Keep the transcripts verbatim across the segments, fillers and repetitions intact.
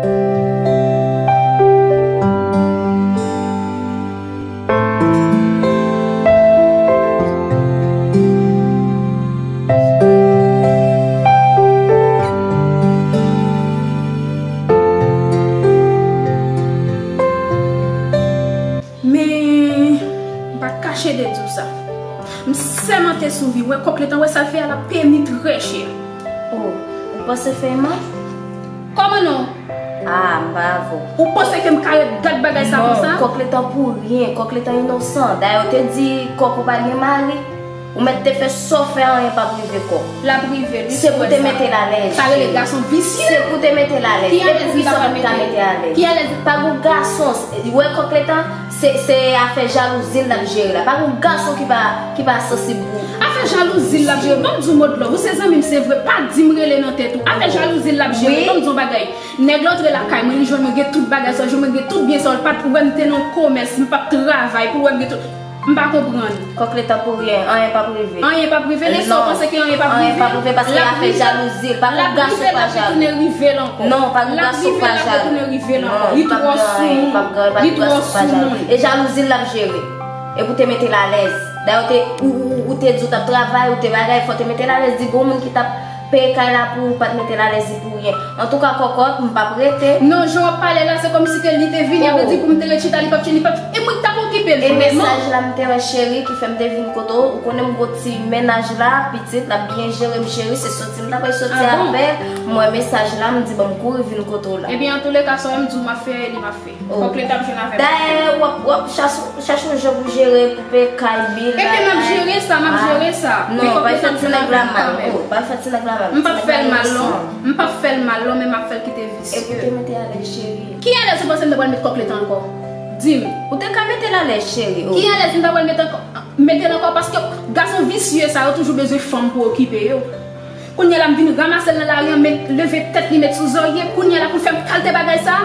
Men, m pa kache de di w sa. M sèmante sou vi w, wè kòk letan, wè sa l fè a, l ap peye m li trè chè. Oh, ou panse fè m mal? Kòman non? Ah, m pa avè w. Ou panse ke m ka ret gad bagay sa konsa? Non, kòk letan pou ryen, kòk letan inosan. Dayè, yo te di kòk ou pa gen mari. Ou mèt te fè sa w fè, anyen p ap rive kòk. L ap rive, wi. Se pou te mete l alèz. Sa rele gason visye. Se pou te mete l alèz. Ki alèz li pa pral mete? Ki alèz? Pa gon gason. Wè kòk letan, se, se afè jalouzi l ap jere la. Pa gon gason ki pa, ki pa sansib pou. Afè jalouzi l ap jere. Ban m di w mo dlo. Ou se zanmi m, se vre. Pa di m rele nan tèt ou. Afè jalouzi l ap jere. Ban m di w bagay. Nèg la antre lakay mwen, li jwenn mwen gen tout bagay sa, jwenn mwen gen tout byen sa, li pa t wè m te nan yon komès, m p ap travay pou l wè m gen tout. M pa konprann. Kòk letan pou ryen, anyen p ap rive. Anyen p ap rive, lè sa w panse ke anyen p ap rive, anyen p ap rive paske afè jalouzi, pa pou gason pa jalou. L ap rive, l ap retounen rive l ankò. Non, pa pou gason pa jalou. Li twò sou moun. Li twò sou moun. E jalouzi l ap jere. E pou te mete l alèz. Dayè, ou te, ou, ou, ou te di w t ap travay, ou te bagay, fò te mete l alèz, di gon moun ki t ap peye kay la pou ou, pa t mete l alèz li pou ryen. Antouka, kòkòt, m p ap rete. Non, jan w ap pale la, se kòmsi ke li te vini, apre di pou m te ret chita, li p ap, li p ap, e mwen ki t ap okipe l vrèman. E mesaj la m te wè cheri ki fè m te vin kote w, ou konnen m gon ti mennaj la, pitit, l ap byen jere m cheri, se soti m ta pral soti avè l, m wè mesaj la, m di bon m kouri vin kote w la. Ebyen, antouleka, sa w wè m di w m ap fè, li m ap fè. Fòk leta ap jwenn avè m. Dayè, w ap, w ap chache, chache yon jan pou jere, koupe kay, bil, bagay. Ebyen, m ap jere sa, m ap jere sa. Non, pa fè ti nèg la mal. Oh, pa fè ti nèg la mal. M p ap fè l mal, non. M p ap fè l mal, non, men m ap fè l kite visye. E pou te mete alèz, cheri. Ki alèz ou panse m ta pral met kòk letan ankò? Di m. Ou te ka mete l alèz, cheri, oh. Ki alèz m ta pral met ankò, mete l ankò? Paske gason visye sa yo toujou bezwen fanm pou okipe yo. Kounye a la, m vin ranmase l nan lari an, met, leve tèt li, met sou zòrye. Kounye a la, pou l fè m kalte bagay sa a,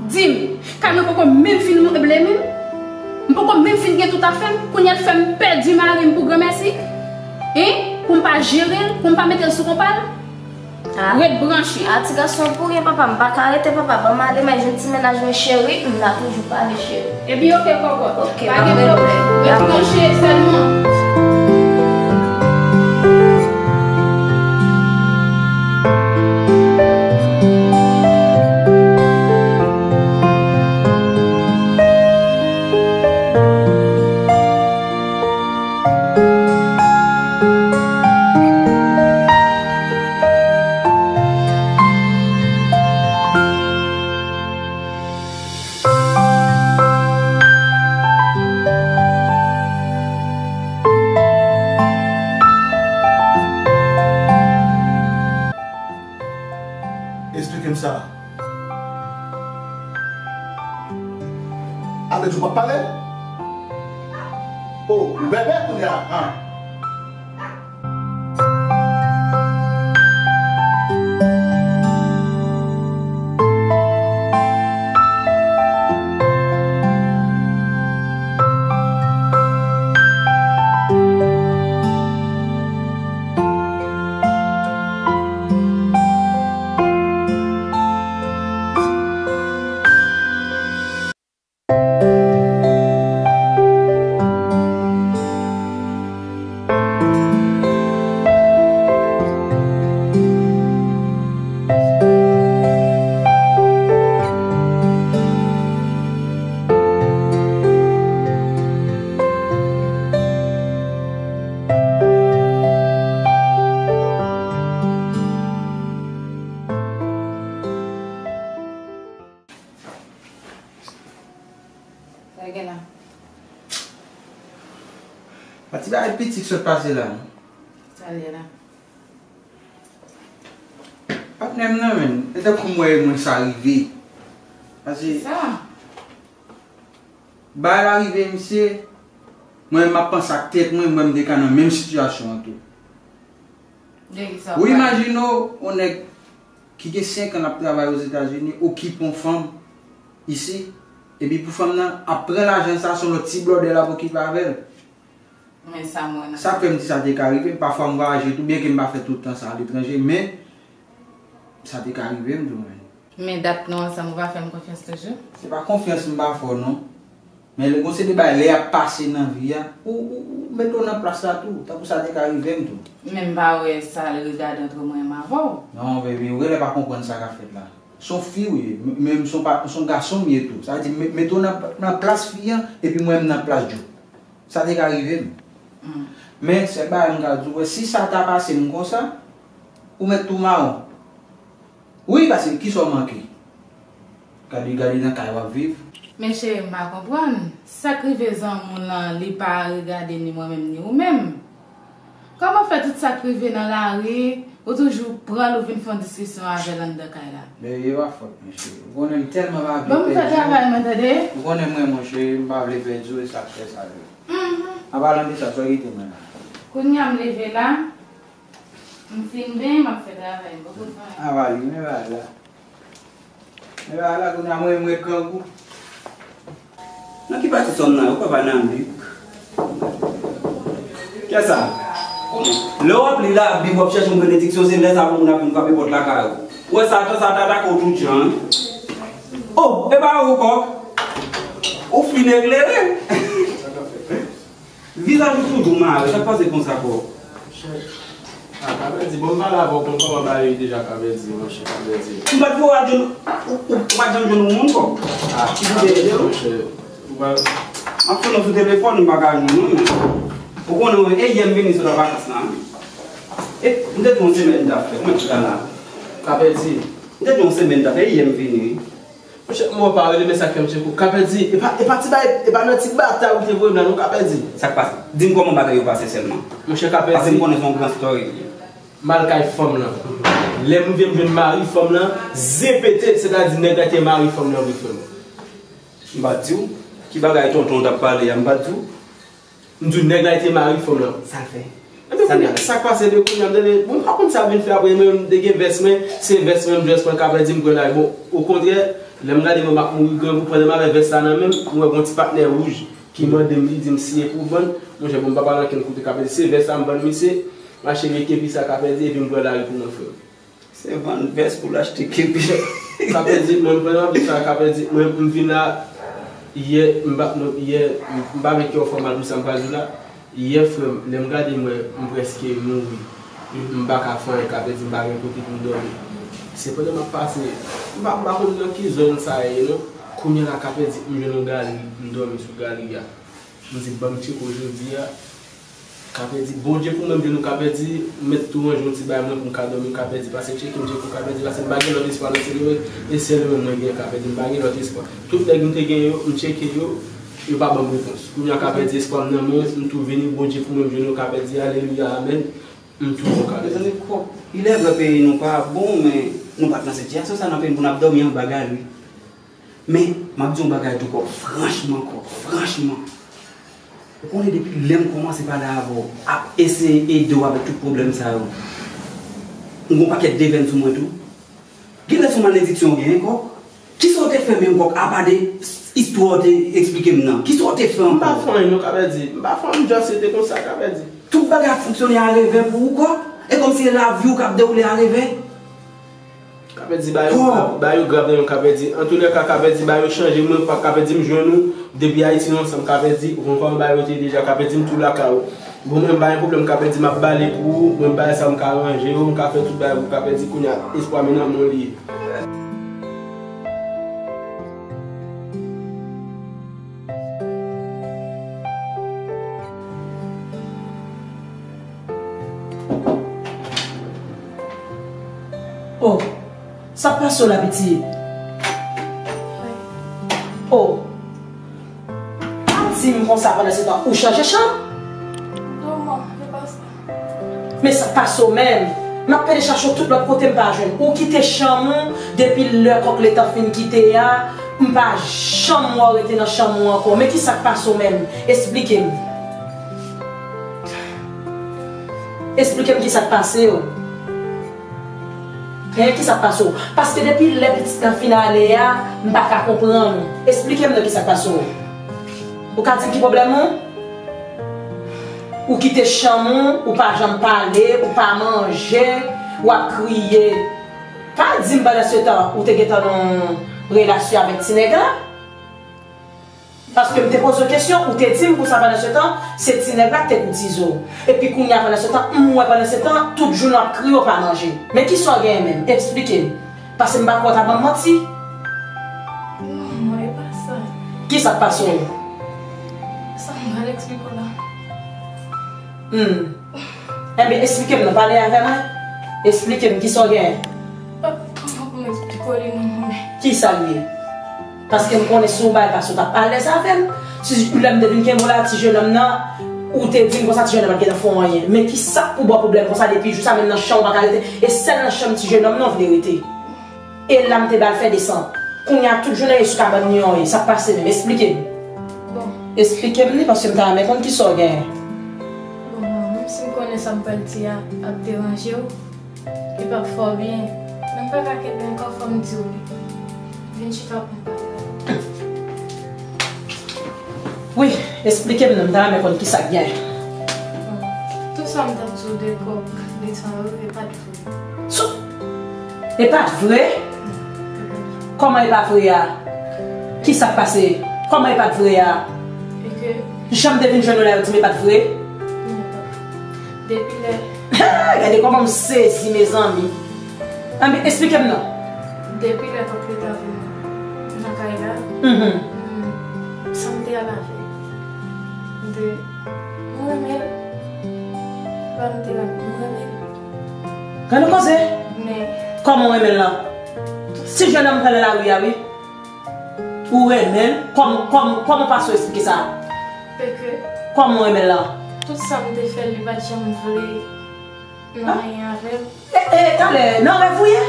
di m, kay mwen poko menm fin meble menm. M poko menm fin gen tout afè m. Kounye a l fè m pèdi mari m pou granmèsi. Hein? Pou m pa jere l, pou m pa mete l sou konpa l. Ah. Ret branche. Ah, ti gason, pou ryen, papa, m pa ka rete, papa, ban m ale, m al jwenn ti mennaj mwen, cheri, m la toujou pale, cheri. Ebyen, oke, kòkòt. Oke, pa gen pwoblèm. Ret branche sèlman. Eksplike m sa. Avè di w p ap pale? Oh, ou bèbè kounye a, an? Sa gen la? Pa ti bagay piti k sot pase la, non. Sa l ye la? Patnè m nan, menn. E tankou m wè mwen sa rive. Paske sa. Bagay la rive, misye, mwen menm m ap panse ak tèt mwen, m wè m te ka nan menm sitiyasyon an tou. Ou imajine w, yon nèg ki gen senk an l ap travay Ozetazini, okipe yon fanm isi, epi pou fanm nan ap pran lajan sa, se yon lòt ti blòdè l ap okipe avè l. Men sa m wè nan. Sa k fè m di sa te ka rive m, pafwa m vwayaje tou, byenke m pa fè tout tan sa aletranje, men sa te ka rive m tou, menn. Men dat nou ansanm, ou pa fè m konfyans toujou? Se pa konfyans m pa fè w non. Men lè gon seri de bagay lè y ap pase nan vi a, ou, ou, ou mete w nan plas la tou, tankou sa te ka rive m tou. Men m pa wè sa al regade ant mwen menm avè w. Non, baby, ou genlè pa konprann sa k ap fèt la. Se yon fi w ye, m- men m se yon pa- se yon gason m ye tou. Sa vle di, me- mete w nan, nan plas fi an, epi mwen menm nan plas Djo. Sa te ka rive m. Men sèl bagay m ka di w, si sa ta pase m konsa, ou mèt tou mawon. Wi, paske kisa w manke? Gade, gade nan kay w ap viv. Men cheri, m pa konprann. Sa k rive zanmi w lan, li pa regade ni mwen menm ni ou menm? Kòman fè tout sa k rive nan lari, ou toujou pran l, ou vin fè yon diskisyon avè l anndan kay la? Men e pa fòt mwen, cheri. Ou konnen m tèlman pa vle pèdi w. Ban m fè travay mwen, tande? Ou konnen mwen, monchè, m pa vle pèdi w, e sa k fè sa yo. An palan de sa, sa w kite mwen la. Kounye a m leve la, m fin benyen, m ap fè travay m. Bòkò travay. An pa li, men bagay la. Men bagay la, kounye a mwen, mwen grangou. Nan ki pati sòm nan, ou kwè pa nan bik? Kè sa? Lè w ap li la, bib w ap chèche yon benediksyon, se lè sa pou moun ap vin frape pòt lakay ou. Ou wè Satan, Satan atake w tout jan, wi. Oh, e pa ou, Kòk? Ou fin eklere. Vizaj ou toujou mare, sa k pase konsa, Kòk? Monchè, ah, Kapèdi, bon, m pale avè w, konn kòman bagay yo ye deja, Kapèdi, monchè, Kapèdi. M pa t vle w al jwenn, ou, ou, ou pa t janm jwenn yon moun, Kòk? Ah, ki pou te ede w? Monchè, ou pa M ap sonn w sou telefòn, m pa ka jwenn ou, men. Ou konnen, e yè m vini sot nan vakans la, wi. E, m te di w yon semèn m t ap fè, kòman ki ta la? Kapèdi. M te di w yon semèn m t ap fè, e yè m vini, wi. Monchè, m wè w pa rele, men sa k fè m tcheke w. Kapèdi, e pa, e pa ti bagay, e pa nan ti batay ou te voye m la, non, Kapèdi. Sa k pase? Di m kòman bagay yo pase sèlman. Monchè, Kapèdi. Paske m konnen se yon gran story. M al kay fanm lan. Lè m rive, m jwenn mari fanm lan, zen pete, sètadi nèg la te mari fanm lan vre, frè m. M pa t di w? Ki bagay tonton w t ap pale a, m pa t di w? M di w nèg la te mari fanm lan. Sa l fè? Ebyen, kounye a, sa k pase de kounye a, m tande, bon, m pa konn sa vin fè apre, men m te gen vès mwen, se vès mwen, m dress mwen, Kapèdi, m pran lari. Bon, okontrè, lè m gade mwen m ap mouri grangou, pandan m avè vès la nan men m, m wè gon ti patnè wouj ki mande m, li di m si e pou vann, monchè, bon, m pa pale ankenn kote, Kapèdi, se vès la m vann misye, m achte vye kepi sa, Kapèdi, epi m pran lari pou mwen, frè m. Se vann vès pou l achte kepi. Kapèdi, mwen, m pran anvi sa, Kapèdi, mwen, m vin la, yè, m pa, mwen, yè, m pa gen kè fò mal pou sa m pral di w la. Yè, frè m, lè m gade mwen, m prèske mouri. M pa ka fè anyen, Kapèdi, m pa gen kote pou m dòmi. Se pandan m ap pase, m pa, m pa konn nan ki zòn sa ye, non. Kounye a la, Kapèdi, m jwenn yon galri, m dòmi sou galri a. M di, ban m tcheke w jodi a. Kapèdi, Bondye pou mwen, m jwenn ou, Kapèdi, m mèt tou ranje yon ti bagay mwen pou m ka dòmi, Kapèdi, pase tcheke m, tcheke w, Kapèdi, pase m pa gen lòt espwa nan sèl ou menm, e sèl ou menm mwen gen, Kapèdi, m pa gen lòt espwa. Tout nèg m te genyen yo, m tcheke yo, yo pa ban m repons. Kounye a, Kapèdi, espwa m nan men w, m tou vini, Bondye pou mwen, m jwenn ou, Kapèdi, alelouya, amèn, m tou bon, Kapèdi. Mezanmi, Kòk, il est vrai peyi nou pa bon, men nou pa t nan sitiyasyon sa nan peyi n pou n ap dòmi anba galri. Men, m ap di yon bagay tou, Kòk, franchman, Kòk, franchman. Ou konnen depi lè m kòmanse pale avè w, ap eseye ede w avèk tout pwoblèm sa yo, m gon pakèt devèn sou mwen tou. Genlè se yon malediksyon w genyen, Kòk. Kisa w te fè menm, Kòk, apa de istwa w te eksplike m nan? Kisa w te fè ankò? M pa fè anyen non, Kapèdi. M pa fè anyen, m just rete konsa, Kapèdi. Tout bagay ap fonksyone arevè pou ou, Kòk? E kòmsi se lavi w k ap dewoule arevè? Kapèdi, bagay yo grav, bagay yo grav nan men m, Kapèdi. Antoulèka, Kapèdi, bagay yo chanje, mwen pa, Kapèdi, m jwenn ou depi Ayiti, nou ansanm, Kapèdi, ou konn kòman bagay yo te ye deja, Kapèdi, m tou lakay ou. Bon, mwen, m pa gen pwoblèm, Kapèdi, m ap bale pou ou, mwen, bagay sa, m ka ranje yo, m ka fè tout bagay pou ou, Kapèdi, kounye a, espwa m nan men w li ye. Oh, sa k pase w la, pitit? Oh, pa di m konsa pandan se tan ou chanje chanm? Non, man, se pa sa. Men sa k pase w menm? M ap pede chache w tout lòt kote, m pa jwenn ou. Ou kite chanm ou depi lè Kòk Letan fin kite a, m pa janm wè w rete nan chanm ou ankò. Men ki sa k pase w menm? Esplike m. Esplike m ki sa k pase w. Hein, ki sa k pase w? Paske depi lè pitit lan fin ale a, m pa ka konprann ou. Esplike m non ki sa k pase w. Ou ka di m ki pwoblèm ou? Ou kite chanm ou, ou pa janm pale, ou pa manje, w ap kriye. Pa di m pandan se tan ou te gentan nan yon relasyon avèk ti nèg la. Paske m te poze w kesyon, ou te di m konsa pandan se tan, se ti nèg la k te koutize w. Epi kounye a pandan se tan, m wè pandan se tan, tout jounen w ap kriye, w pa manje. Men kisa w genyen menm? Eksplike m. Paske m pa kwè w ta ban m manti. Non, mwen, e pa sa. Kisa k pase w? Sa m pral eksplike w la. Hmm. Enben, eksplike m non, pale avè mwen. Eksplike m kisa w genyen. Ah, kòman pou m eksplike w li non, mwen? Kisa l ye? Paske m konnen si w bay pase w t ap alèz avè m. Si lè m te vin kenbe w la, ti jenòm nan, ou te di m konsa, ti jenòm nan pa t gentan fè w anyen. Men kisa k pou ba w pwoblèm konsa depi jou sa menm nan chanm ou pa ka rete? E sèl nan chanm ti jenòm nan w vle rete. E la m te ba l fè desan. Kounye a tout jounen e sou kabann li an ye. Sa k pase menm? Eksplike m. Bon. Eksplike m li paske m ta renmen konn kisa w genyen. Bon, menm si m konnen sa m pral di a ap deranje w, li p ap fè w byen, men m pa ka kenbe ankò, fò m di w li. Vin chita pou m pale avè w. Wi, eksplike m non, m ta renmen konn kisa k genyen. Bon, tout sa m t ap di w de kòk de tan yo, e pa t vre. So, e pa t vre? Kòman e pa vre a? Kisa k pase? Kòman e pa t vre a? E ke Jan m te vin jwenn ou la, yo di m e pa t vre? Non, e pa t vre. Depi lè Ha! Gade kòman m sezi, mezanmi. Anben, eksplike m non. Depi lè kòk li ta vin nan kay la, Mhm. mm, sa m te al avè l. M te, mwen renmen l. Pa m te renmen, mwen renmen l. Gade koze. Men Kòman w renmen l lan? Ti jennonm pran nan lari a, wi. Ou renmen l? Kòm, kòm, kòman pastè eksplike sa? Peke Kòman w renmen l lan? Tout sa m te fè l, li pa t janm vle nan Ah. anyen avè m. E, e, talè, nan rèv ou ye?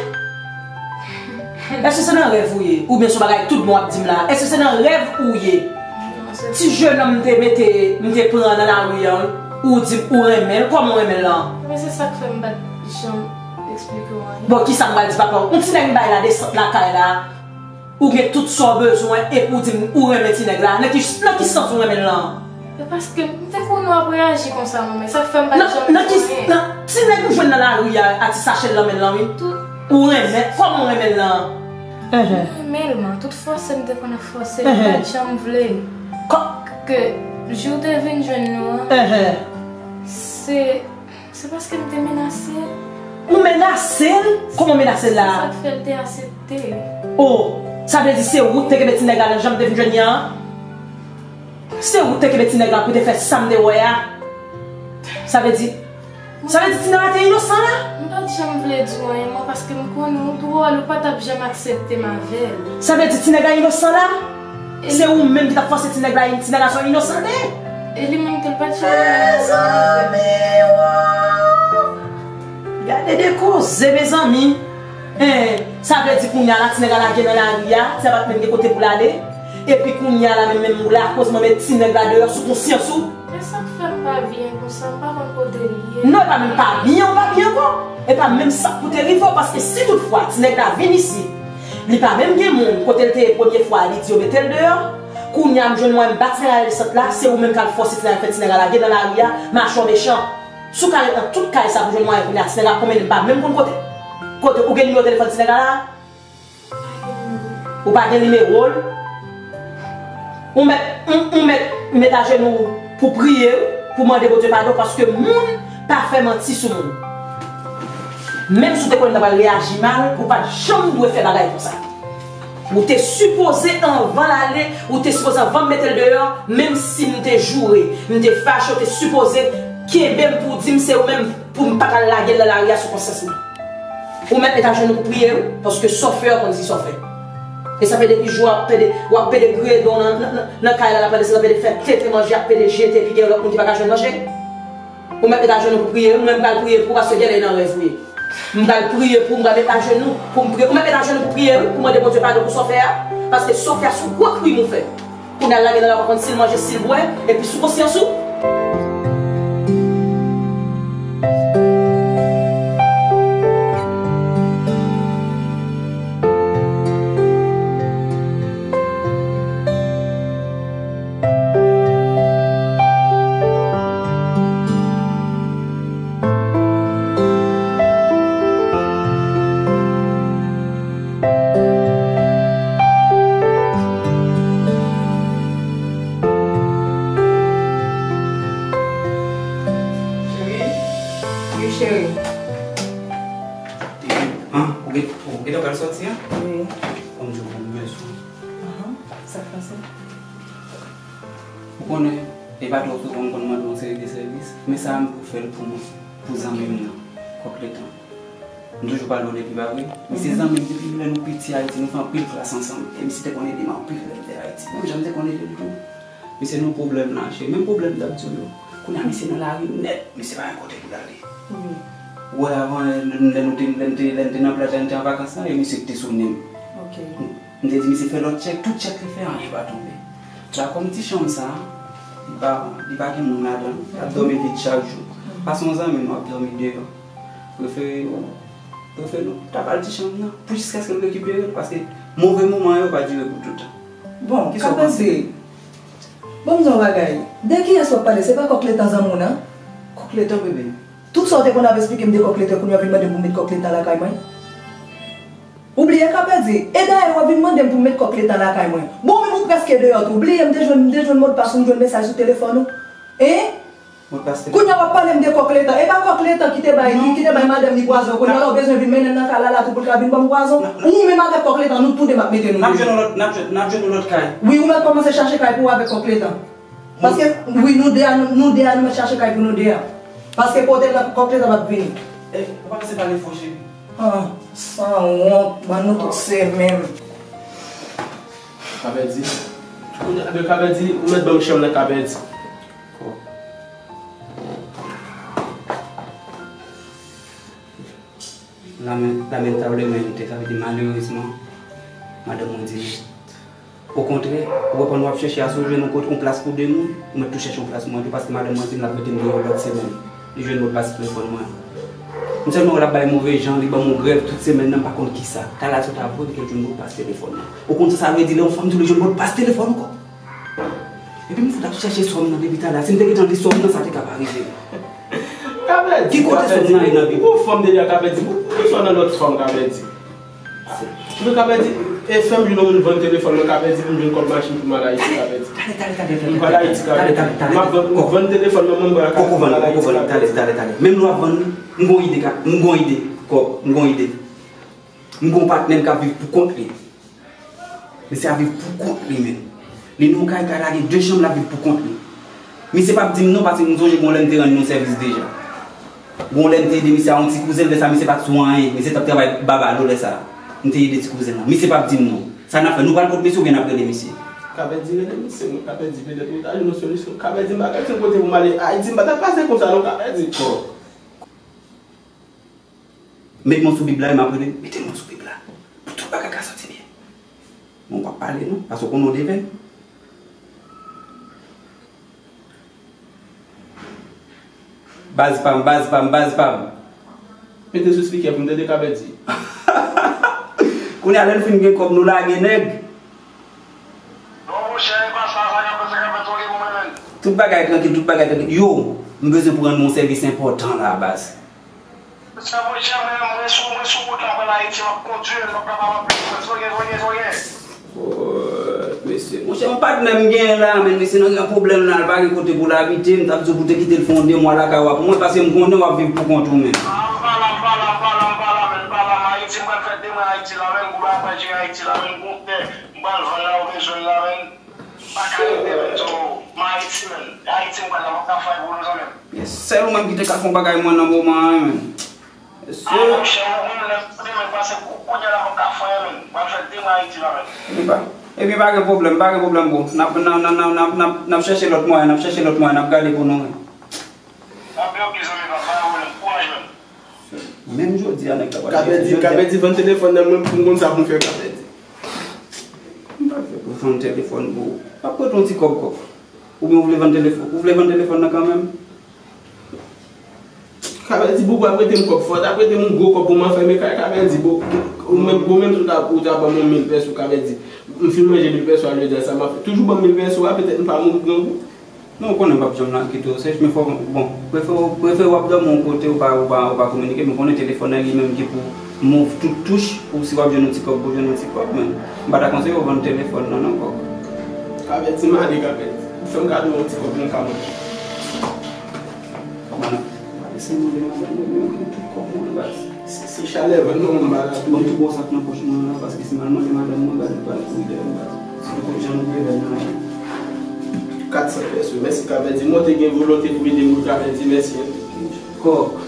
Èske se nan rèv ou ye? Oubyen se yon bagay tout bon w ap di m la? Èske se nan rèv ou ye? Non, se Ti jennonm m te mete, m te pran nan lari an, ou di m ou renmen l, kòman w renmen l lan? Men se sa k fè m pa t janm eksplike w anyen. Bon, kisa m pral di papa w? Yon ti nèg m bay la desant lakay la, ou gen tout sa w bezwen, epi w di m ou renmen ti nèg la. Nan ki, nan ki sans ou renmen l lan? E paske m te konnen w ap reyaji konsa, manman. Sa k fè m pa t Nan, janm nan di ki, anyen. Nan ti nèg ou jwenn nan lari a, a ti sachè l nan men l lan, wi. Tout Ou renmen, kòman w renmen l lan? Mwen renmen l, man. Tout fòse m te konn ap fòse l, li pa t janm vle. Kò- Ke jou w te vin jwenn nou an, se, se paske m te menase l. Ou menase l? Kòman w menase l la? Se sa k fè l te aksepte. Oh, sa vle di se ou k te kenbe ti nèg la nan janm te vin jwenn li an? Se ou k te kenbe ti nèg la pou te fè sa m te wè a? Sa vle di, sa vle di ti nèg la te inosan la? M pa t janm vle di w anyen, mwen, paske m konnen ou dwòl, ou pa t ap janm aksepte m avè l. Sa vle di ti nèg la inosan la? E Se ou menm ki t ap fòse ti nèg la, ti nèg la se yon inosan l te ye. E li menm tou, l pa t janm vle anyen avè m. Mezanmi, wo! Gade de koze, mezanmi. Hein, sa vle di kounye a la, ti nèg la lage nan lari a, ti nèg la pa t menm gen kote pou l ale. Epi kounye a la, menm, menm ou lakoz mwen met ti nèg la deyò sou konsyans ou. E sa k fè m pa byen konsa, m pa konn kote l ye. Non, e pa menm pa byen, ou pa byen ankò. E pa menm sa k pou te rive w, paske si tout fwa ti nèg la vin isit, li pa menm gen moun, kote l te ye premye fwa, li di yo mete l deyò. Kounye a, m jwenn mwen, m bat ti nèg la desant la, se ou menm k al fòse ti nèg la, fè ti nèg la lage nan lari a, machwè mechan. Si w ka ret nan tout kay sa pou jwenn mwayen kounye a, ti nèg la konmen li, m pa menm konn kote, kote, ou gen nimewo telefòn ti nèg la la? Ou pa gen nimewo l? Ou mèt, ou, ou mèt met ajenou pou priye, pou mande Bondye padon, paske moun pa fè manti sou moun. Menm si w te konnen w ta pral reyaji mal, ou pa t janm dwe fè bagay konsa. Ou te sipoze anvan l ale, ou te sipoze anvan m mete l deyò, menm si m te joure, m te fache, ou te sipoze kenbe m pou w di m se ou menm pou m pa t al lage l nan lari a sou konsyans mwen. Ou mèt met ajenou pou priye, wi, paske sa w fè a, ou konn ki sa w fè. E sa fè depi jou w ap pede, w ap pede griye do w nan, nan, nan, nan kay la, l ap pede, l ap pede fè tete manje, ap pede jete, epi gen lòt moun ki pa ka jwenn manje. Ou mèt met ajenou pou priye, wi, mwen m pral priye pou ou, paske genlè e nan rèv ou ye. M pral priye pou ou, m pral met ajenou pou m priye. Ou mèt met ajenou pou priye, wi, pou mande Bondye padon pou sa w fè a, paske sa w fè a se yon gwo krim ou fè. Kounye a l lage nan la, w pa konn si l manje, si l bwè, epi sou konsyans ou. Wi. Kòm di w, bon, mwen sou. Ahan, sa k pase? Ou konnen, e pa twò souvan m konn mande yon seri de sèvis, men sa a m pou fè l pou mwen, pou zanmi m nan, Kòk Letan. M toujou pale w de li, pa vre? Misye zanmi m depi lè nou piti Ayiti, nou fè anpil klas ansanm. E misye te konn ede m anpil lè m te Ayiti. Menm jan m te konn ede l tou. Misye nan pwoblèm la, cheri. Menm pwoblèm m t ap di w yo. Kounye a, misye nan lari nèt. Misye pa gen kote pou l ale. Wi. Ou wè avan, lè, lè nou te, lè n te, lè n te nan plaj la, n te an vakans la, e misye ki te sone m. Ok. M te di misye fè lòt tchèk, tout tchèk li fè, anyen pa tonbe. La, kòm ti chanm sa, li pa, li pa gen moun ladan l, l ap dòmi vid chak jou. Pase yon zanmi nou ap dòmi deyò. Prefere nou, prefere nou ta ba l ti chanm nan, pou jiskaske nou rekipere l, paske move moman yo pa dire pou toutan. Bon, kisa w panse? Bon, m di w yon bagay. De kiyès w ap pale? Se pa Kòk Letan zanmi w nan? Kòk Letan, bebe. Tout sa w te konn ap esplike m de Kòk Letan, kounye a w vin mande m pou m met Kòk Letan lakay mwen? Ou bliye, Kapèdi? E dayè, w ap vin mande m pou m met Kòk Letan lakay mwen. Bon, menm ou prèske deyò tou. Ou bliye, m te jwenn, m te jwenn modpas ou, m jwenn mesaj sou telefòn ou. Hein? Modpas telefòn. Kounye a w ap pale m de Kòk Letan. E pa Kòk Letan ki te bay, ki, ki te bay madanm li pwazon. Kounye a la w bezwen vin mennen l nan kay la la tou pou l ka vin ban m pwazon. Ou menm avèk Kòk Letan, nou tou de m ap mete nou deyò. N ap jwenn yon lòt, n ap jwenn, n ap jwenn yon lòt kay. Wi, ou mèt kòmanse chache kay pou w avèk Kòk Letan. Paske, wi, nou de a, nou, nou de a, nou mèt chache kay pou nou de a. Paske kote l ap, Kòk Letan p ap vini. E, ou pa panse pale fò, cheri? Ah, sanwont, ban nou tout se menm. Kapèdi. Kounye a, Kapèdi, ou mèt ban m chanm nan, Kapèdi. Lamentablemente, sa vle di malerezman, madanm mwen di non. Okontrè, ou wè pandan w ap chèche a, si w jwenn yon kote, yon plas pou de moun, ou mèt tou chèche yon plas pou mwen tou, paske madanm mwen di m l ap mete m deyò lòt semèn. Li jwenn modpas telefòn mwen. M sèlman wè l ap bay move jan, li ban m yon grèv tout semèn nan, m pa konn kisa. Talè a sot avwe, li te jwenn modpas telefòn mwen. Ou konn sa sa vle di lè yon fanm di w li jwenn modpas telefòn ou kò? Epi m fout ap chèche sòm nan depi talè a. Si m te gentan li sòm nan, sa te ka pa rive. Kapèdi, ki kote sòm nan ye nan pi? Ou fanm deja, Kapèdi. Pou, pou sòm nan lòt fanm, Kapèdi. Men Kapèdi, e fè m jwenn yon moun vann telefòn mwen, Kapèdi, pou m jwenn kòb machin pou m al Ayiti, Kapèdi. Talè, talè, talè, talè. M pral Ayiti, Kapèdi. M ap vann, m vann telefòn mwen, mwen, m pral Ayiti, Kapèdi. Poko vann, poko vann, talè, talè, talè. Menm lè w ap vann li, m gon ide, m gon ide, kòk, m gon ide. M gon patnè m k ap viv pou kont li. Misye ap viv pou kont li menm. Li nan yon kay, kay la gen de chanm, l ap viv pou kont li. Misye p ap di m non, paske m sonje gon lè m te rann yon sèvis deja. Gon lè m te ede misye a yon ti kouzen, lè sa misye pa t sou anyen, misye t ap travay babalo lè sa. M te ede ti kouzen nan. Misye p ap di m non. Sa n ap fè? Nou pral pot misye oubyen n ap rele misye? Kapèdi, rele misye, mwen Kapèdi, petèt ou ta jwenn yon solisyon. Kapèdi, m pa ka jwenn kote pou m ale Ayiti, m pa t ap pase konsa non, Kapèdi. Met men w sou Bib la, e m ap rele, mete men w sou Bib la. Pou tout bagay ka soti byen. Bon, w ap pale non, paske w konnen w devèn. Baz pa m, baz pa m, baz pa m. Mete sou spikè pou m tande Kapèdi. Kounye a, lè n fin gen kòb, nou lage nèg. Non, monchè, e pa sa, sa k ap fèt, sa k ap fèt, ok pou mwen menm. Tout bagay trankil, tout bagay trankil. Yo, m bezwen pou rann mwen yon sèvis enpòtan la, baz. Sa monchè, mwen, mwen sou, mwen sou wout la, mwen Ayiti, m ap kondui, m p ap kapab anpil. Soge, soge, soge. Oh, mesye, monchè, yon patnè m genyen la, men mesye nan gen pwoblèm la, l pa gen kote pou l abite, m t ap di w pou te kite l fè yon de mwa lakay ou a pou mwen, paske m konnen w ap viv pou kont ou menm. Ah, m pa la, m pa la, m pa la, m pa la, men m pa la, m Ayiti, m pral fè de mwa Ayiti la, men m gwo bagay jere Ayiti la, men m gon tè, m pral vann la, ou bezwen l la, men. Pa ka rete menm, so, m Ayiti menm. Ayiti m pral la, m ap ka fè pou nou zanmi m. Yes, sèl ou menm ki te ka fè yon bagay mwen nan moman an, menm. Yes, sir. Ah, monchè, ou menm lè m tande menm pase kou kounye a la, m ap ka fè menm. M pral fè de mwa Ayiti la menm. Epi pa, epi pa gen pwoblèm, pa gen pwoblèm, bro. N ap, n ap, n ap chèche lòt mwayen, n ap chèche lòt mwayen, n ap gade pou nou menm. Anpil, ok, zanmi pa, pa gen pwoblèm, kouraj menm. Menm jodi a, nèg la pral Kapèdi, jodi a. Kapèdi, vann telefòn nan, mwen, pou m konn sa pou m fè, Kapèdi. M pa fè pou vann telefòn pou ou. M ap prete yon ti kòb kòb. Oubyen ou vle vann telefòn, ou vle vann telefòn nan kanmenm? Kapèdi, pou w ap prete m kòb, fò w ta prete m yon gwo kòb pou m anfèmen kay, Kapèdi, bo, ou menm, ou menm tou ta, ou ta ban m yon mil pèso, Kapèdi. M fin manje mil pèso a jodi a, sa m ap fè? Toujou ban m mil pèso a, petèt m pa mouri grangou. Non, ou konnen m p ap janm nan kite w sèch, men fò, bon, prefere, prefere w ap dòmi yon kote, ou pa, ou pa, ou pa kominike, men konnen telefòn nan li menm ki pou move tout touch, pou si w ap jwenn yon ti kòb, pou jwenn yon ti kòb, men m pa ta konseye w vann telefòn nan, non, kòk. Kapèdi, m ale, Kapèdi. Fè m kado yon ti kòb nan ka mwen. Kòman nan? Lese mande madanm mwen, mwen gen tout kòb mwen, baz. Se, se chalè van nan, m pa la. Ban m tou gwo sa k nan pòch mwen an la, paske si m al mande madanm mwen, gade, li pral kouri dèyè m, gade. Se pou jan nou te vè nan la. Kat san pèso. Mèsi, ka vle di, mwen te gen volonte pou ede ou, ka vle di mèsi, hein. Kòk.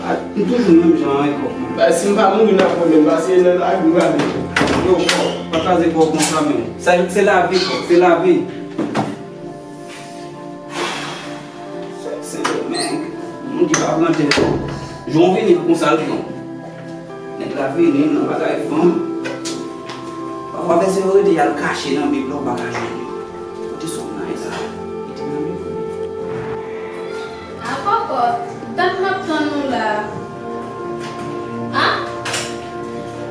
A, m toujou menm jan an, kòk mwen. Ba, si m pa mouri nan pwoblèm, pase nan lari, m gade. Yo, kòk, pa kraze kòk konsa, men. Sa, se lavi, kòk, se lavi. Sendomeng, moun ki pa pran tèt. Jan w vini an konsa l pran. Nèg la vini nan bagay fanm. Pafwa vèsè yo rete y al kache nan Bib la, ou pa ka jwenn yo. Kote sa w nan la? Kite nan Bib. A kòkòt, dat m ap tann ou la. A?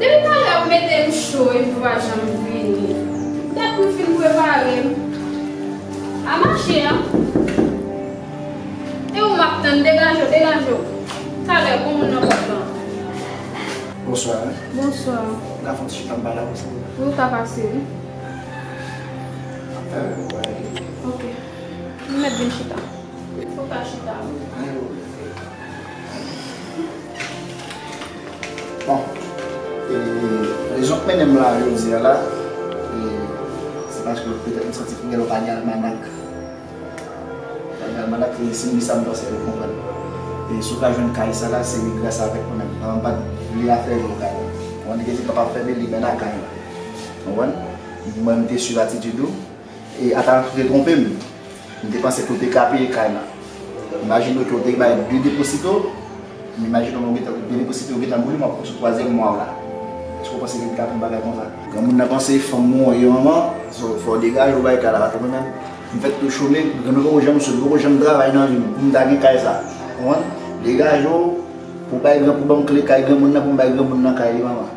Depi talè w mete m cho epi w pa janm vini. Dat m fin prepare m. A mache a. E ou m ap tann, degaje w, degaje w. Talè, gon moun nan pòt lan. Bonswa. Bonswa. M ka fè yon ti chita anba la konsa? Wi, ou ka pase, wi. Ap fè yon bagay. Ok. M mèt vin chita. Ou ka chita, wi. Bon, e, rezon k mennen m la jodi a la, e, se paske petèt m santi gen lè w pa gen almanak. Pa gen almanak, e se li sa m panse ou konprann. E si w ka jwenn kay sa la, se gras avèk mwen menm. Mwen pa t vle afè yo kay la. Mwen te di papa fè li men nan kay la. Konprann? Mwen m te swiv atitid ou. E ata ou te twonpe m. M te panse ke w te ka peye kay la. Imajine w ke w te bay de deposito. M imajine w gentan, de deposito w gentan boule, m ap sou twazyèm mwa w la. Èske w panse ke w te ka fè yon bagay konsa? Granmoun nan panse fanm mwen ye manman, so, fò w degaje w bay kay la, paske mwen menm, m fèk tou chome, mwen poko janm chome, poko janm travay nan vi m, pou m ta gen kay sa. Konprann? Degaje w, pou bay gran, pou ban m kle kay granmoun nan, pou m bay granmoun nan kay li manman.